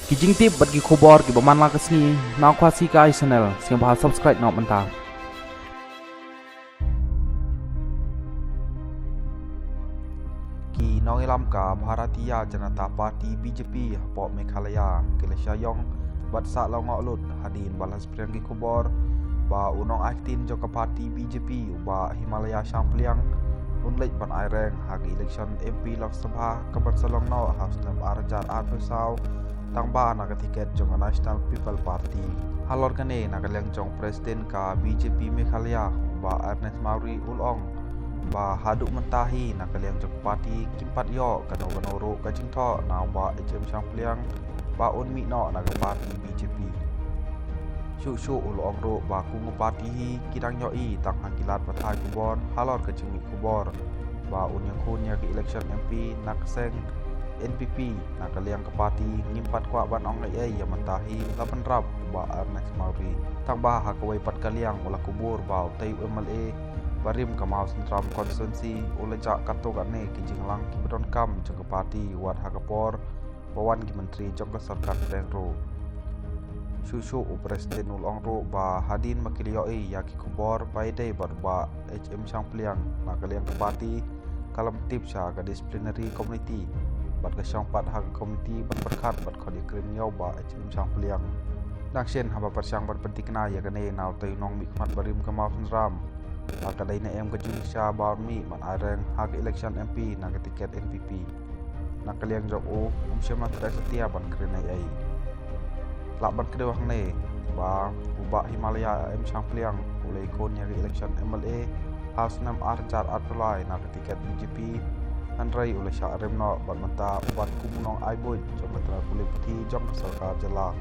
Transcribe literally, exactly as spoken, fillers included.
Ki jingtip bad ki khubor kiba man la ka sngi na Khasi Kai Channel, sngewbha subscribe noh mynta. Ki nongïalam ka Bharatiya Janata Party, B J P, hapoh Meghalaya ki la shah ïong bad sah lyngngoh lut hadien ba la pyrshang ki khubor ba u nongai ktien jong ka party B J P, u Bah Himalaya Shangpliang, un leit ban aireng ha ka election M P Lok Sabha kaban sa long noh ha u snem ar hajar arphew saw, tang ba na ka tiket jong ka National People Party. Halor kane, na ka liang jong President ka B J P Meghalaya, u Bah Ernest Mawrie, u la ong ba haduh mynta hi na ka liang jong ka party kim pat ïoh kano kano ruh ka jingthoh na u Bah H M Shangpliang ba un mih noh na ka party B J P. Shuh shuh u la ong ruh ba kum ka party hi ki dang ïohi tang ha ki lad pathai khubor halor ka jingmih khubor ba un ïakhun ïa ka election M P na ka seng N P P. Na ka liang ka party ngim pat kwah ban ong ei ei ïa mynta hi, la pynrap u Bah Ernest Mawrie. Tang ba ha kawei pat ka liang u la kubur ba utei u M L A barim ka Mawsynram constituency u la jah katto katne ki jingïalang kiba donkam jong ka party wat ha ka por ba wan ki myntri jong ka sorkar pdeng ruh. Shuh shuh u President u la ong ruh ba hadien ba ki la ïohi ïa ki khubor ba ïadei bad u Bah H M Shangpliang, na ka liang ka party ka la pyntip sha ka disciplinary committee bad ka shong pat ha ka committee ban pyrkhat bad khot ïakren ïa u Bah H M Shangpliang. Dang shen haba pyrshang ban pynthikna ïa kane na utei u nongmihkhmat barim ka Mawsynram, ha ka dei ne em ka jingshisha ba un mih ban aireng ha ka election M P na ka tiket N P P. Na ka liang jong u, um shym la treh satia ban kren ei ei. Lah ban kdew hangne ba u Bah Himalaya M Shangpliang u la ïakhun ïa ka election M L A ha u snem ar hajar arphew lai na ka tiket B J P, hynrei u la shah rem noh bad mynta u bat kum u nongai buit jong ka tnat pule puthi jong ka sorkar jylla.